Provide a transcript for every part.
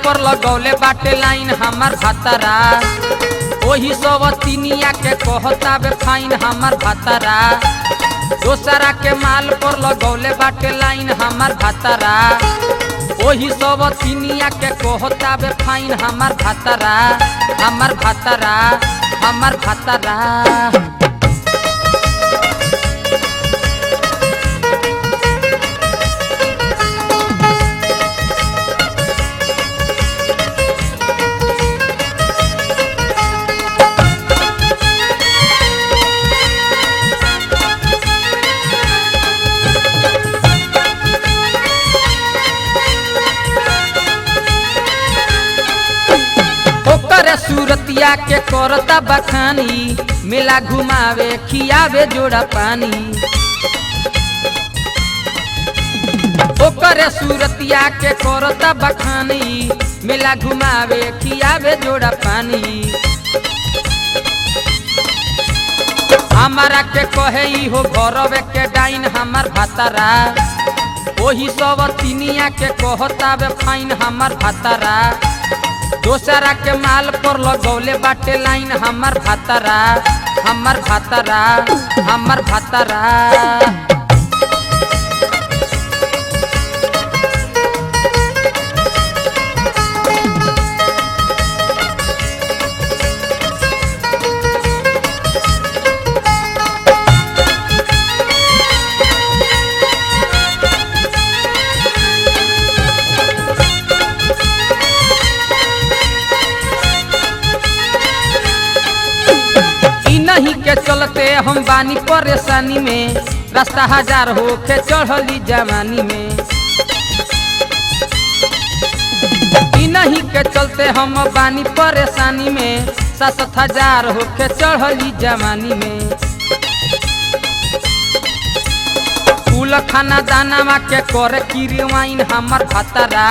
पर लगौले बाटे लाइन हमार भातारा। ओही सवतिनिया के कहतावे फाइन हमार भातारा। दोसरा के माल पर लगौले बाटे लाइन हमार भातारा। ओही सवतिनिया के कहतावे फाइन हमार भातारा, हमार भातारा, हमार भातारा। ओकर सूरतिया के करता बखानी, मेला घुमावे खियावे जोड़ा पानी। ओकर सूरतिया के करता बखानी, मेला घुमावे खियावे जोड़ा पानी। हमारा के कहे हो घरवे के डाइन हमार भातारा। ओही सवतिनिया के कहतावे फाइन हमार भातारा। दोसरा के माल पर लगौले बाटे लाइन हमार भातारा, हमार भातारा, हमार भातारा। नहीं के चलते हम बानी परेशानी में, रास्ता हजार होके चढ़ली जवानी में। नहीं के चलते हम बानी परेशानी में, 7,000 होके चढ़ली जवानी में। कुल खाना दाना के करे किरवाइन हमार भातारा।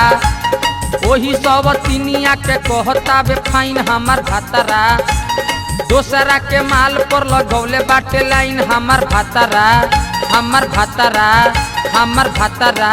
ओही सवतिनिया के कहतावे फाइन हमार भातारा। दोसरा के माल पर लगौले बाटे लाइन हमार भातारा, हमार भातारा, हमार भातारा।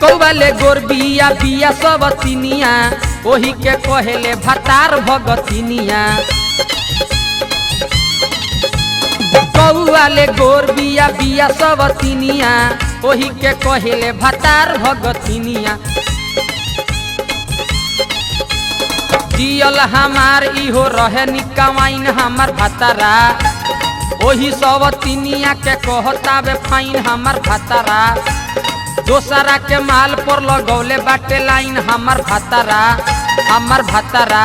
कौवाले गोर बिया बिया सवतिनिया, ओही के कहेले भातार भगतिनिया। कौवाले गोर बिया बिया सवतिनिया, ओही के कहेले भातार भगतिनिया। जियल हमार इहो रहे निकवाइन हमार भातारा। ओही सवतिनिया के कहतावे फाइन हमार भातारा। दोसरा के माल पर लगौले बाटे लाइन हमार भातारा, हमार भातारा,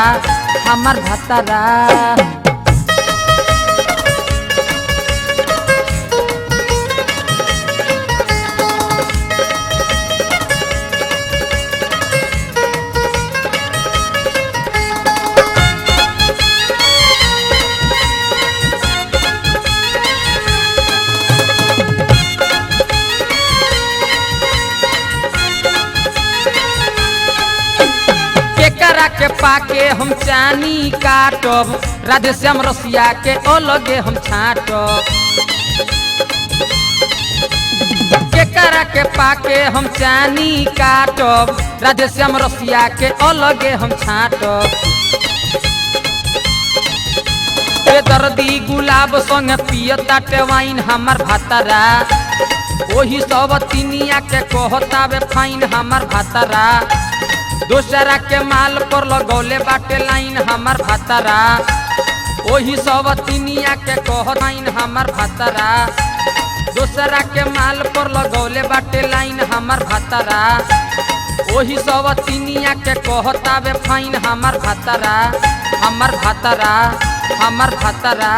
हमार भातारा। केकरा के पाके हम चानी काटब, राधेश्याम रसिया के अलगे हम छाटब। केकरा के पाके हम चानी काटब, राधेश्याम रसिया के अलगे हम छाटब। बेदर्दी गुलाब संग पियताटे वाइन हमार भातारा। ओही सवतिनिया के कहतावे फाइन हमार भातारा। दोसरा के माल पर लगौले बाटे लाइन हमार भातारा। ओही सवतिनिया के कह लाइन हमार भातारा। दोसरा के माल पर लगौले बाटे लाइन हमार भातारा। ओही सवतिनिया के कहतावे फाइन हमार भातारा, हमार भातारा, हमार भातारा।